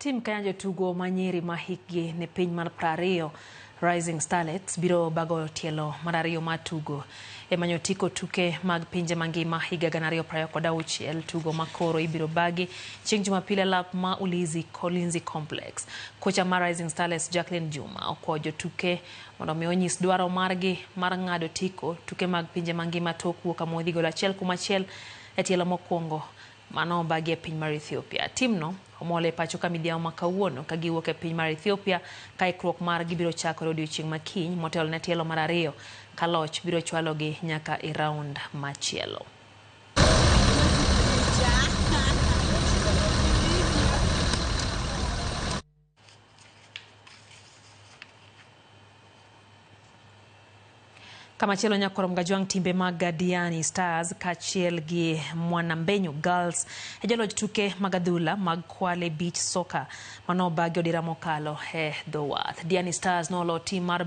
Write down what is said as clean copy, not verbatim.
Tim Kenya jotugo ma nyiri ma hikgi ni piny mar 20 Rising Starlets biro bago tielo mar ariyo mar tugo e manyo otiko tuke mag pinje mangima higa 2026 tugo ma koro ibiro bagi chieng' Jumapil e lap ma Ulinzi Ulinzi Complex. Kocha mar Rising Starlets Jacqueline Juma okwayo jotuke mondo mi onyis dwaro margi mar ng'ado otiko tuke mag pinje mangima tok wuok amodhi gol 1-1 e tielo mokwongo mano obagi e piny mar Ethiopia. Timno omol e pacho ka midhiambo ma kawuono ka giwuok e piny mar Ethiopia ka ikruok margi biro chakore odiochieng' ma kiny motelo ne tielo mar ariyo ka loch biro chwalogi nyaka e round machielo. Kamachielo nyakorom gajwang' timbe mag Diani Stars kaachiel gi Mwanambenyu Girls e joloch tuke mag adhula mag Kwale Beach Soccer manobagi odira mokalo e dho wath. Diani Stars nolo tim mar